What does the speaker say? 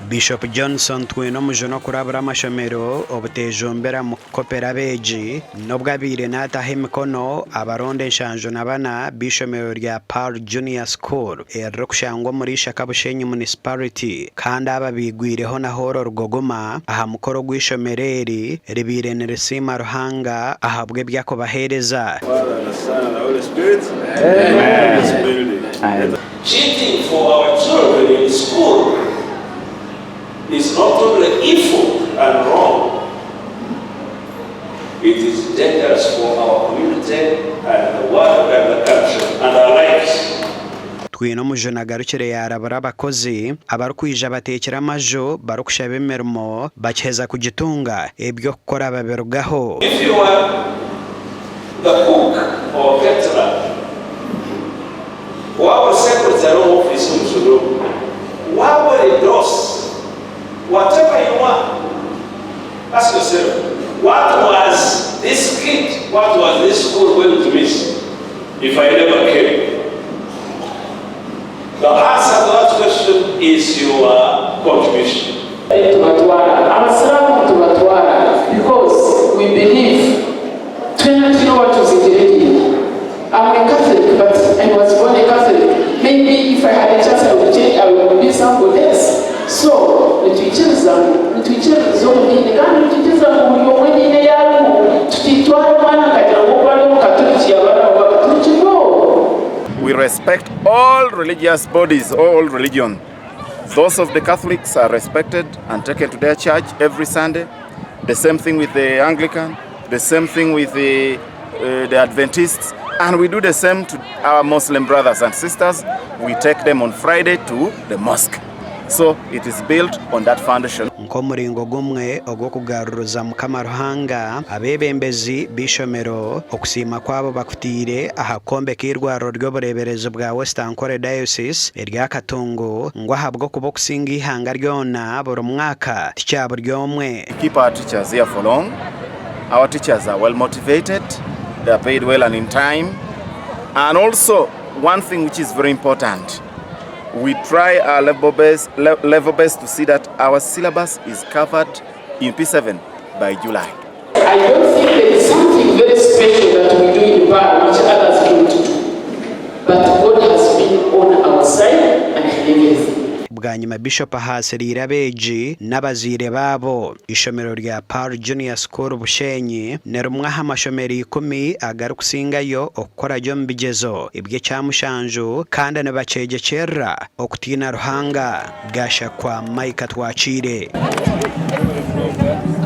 Bishop Johnson Twinomujuni okurabura amashomero obutejumbira mu kukopera abeegi n'obu abaire naataho emikono abaronda 74 b'eishomero rya Pearl Junior School eririkushangwa omuri Ishaka Bushenyi Municipality kandi aba baigwireho na hooro rugogoma aha mukoro gw'eishomero eri ribaire nirisiima Ruhanga ahabw'ebyakubaheereza. Father, and the Son, and the Holy Spirit. Amen. This building. Cheating for our children in school is not only evil and wrong, it is dangerous for our community and the world and the country and our lives. Twinomujuni agarukire yaarabura abakozi abarikwija bateekire amaju barikushaba emirimo bakiheza kugitunga eby'okukora babirugaho. If you are the cook or caterer, waba secretary office omu waba ori DOS, whatever you are, ask yourself, what was this kid, what was this school going to miss if I never came? The answer to that question is your contribution. Tubatwara abasiramu, tubatwara because we believe twena tulina watuzigire eddiini. I'm a Catholic, but I was born a Catholic. Maybe if I had a chance, I would change, I would be somebody else. So nitwikiriza omu diini kandi nitwikiriza ngu buri omwe ediini eyarimu tutitwara omwana nkagira ngu okuba ari omukatoliki yaba abakatoliki no. We respect all religious bodies, all religion. Those of the Catholics are respected and taken to their church every Sunday. The same thing with the Anglican, the same thing with the Adventists. And we do the same to our Muslim brothers and sisters. We take them on Friday to the mosque. So it is built on that foundation. Nk'omuringo gumwe ogw'okugaruruza Mukama Ruhanga, abeebembezi b'eishomero okusiima kwabo bakutiire aha kwombeka eirwariro ry'obureeberezi bwa West Ankole Diocese erya Katungu ngu ahabw'okuba okusinga eihanga ryona buri mwaka tikya buri omwe. Keep our teachers here for long. Our teachers are well motivated, they are paid well and in time. And also, one thing which is very important, we try our level best to see that our syllabus is covered in P7 by July. I don't think there is something very special that we do in Bar which others don't do. But God has been on our side and everything. Bwanyima Bishop ahaasiriire abeegi n'abazaire baabo. Ishomero rya Pearl Junior School Bushenyi ni rimwe aha mashomero 10 agarikusingayo okukora gye omu bigyezo eby'ekyamushanju kandi nibakyegyekyerera okutiina Ruhanga. Gashakwa Mike Twakiire.